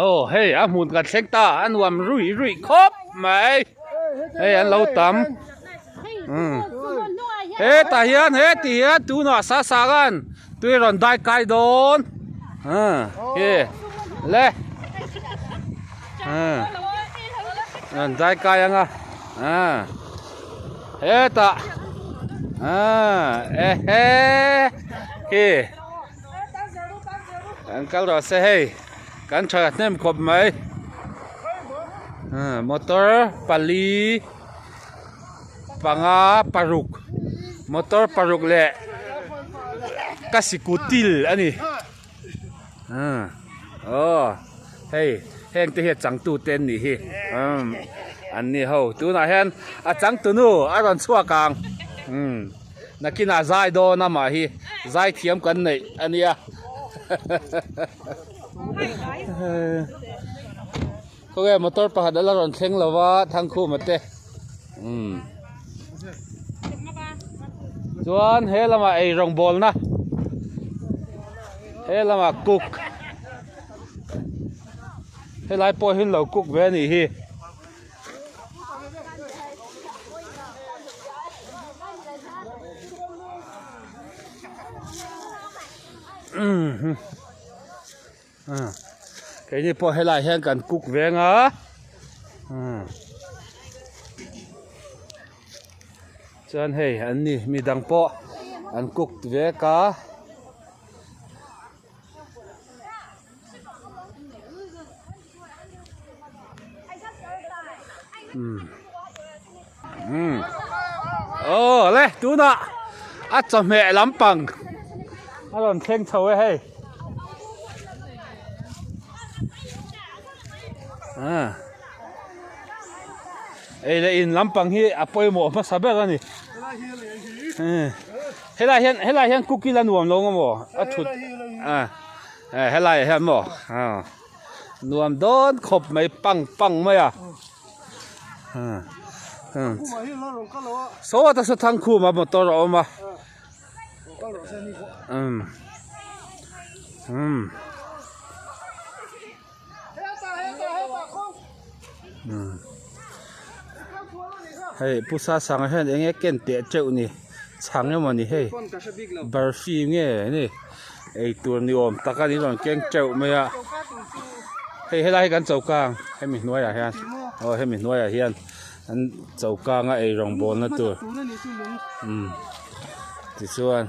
Aw hei a hmun kan thleng ta a nuam ruih ruih khawp mai hei an lo tam umm hetah hian heti hian tunah sa sangan tui rawn dai kai dawn umm khi le umm rawn dai kai ang a umm hetah umm ehe khi. An kal rawh se hei kan tha hnem khawp mai motor pali panga paruk motor paruk leh ka sikutil a ni aw hei heng te hi a changtu te an nih hi an ni ho tunah hian a changtunu a rawn chhuak ang. Nakinah zai dawn a mah hi zai thiam kan neih a nia khawnge motor pakhat ala rawn thleng lo va Thangkhuma te umm chuan he lamah ei rawngbawlna he lamah cook helai pawh hi an lo cook ve a nih hi. Keini pawh helaiah hian kan cook veng a chuan hei an ni midang pawh an cook vek a. Aw le tunah a chawhmeh lampang a rawn thleng chho e hei ei leh in lampang hi a pawimawh hmasa ber a ni helai hian helai hian cookie la nuam lo maw a thut a helai ah hian maw. Nuam dawn khawp mai pang pang mai a sawta saw Thangkhuma motor a awm a umm umm hei pu Sasanga hian eng nge ken teh teuh ni chhang emaw ni hei barfi nge ni. Eitur ni awm tak a ni rawn keng teuh mai a hei helai hi kan choka ang hemi hnuaiah hian aw hemi hnuaiah hian an choka anga ei rawngbawlna tur umm tichuan.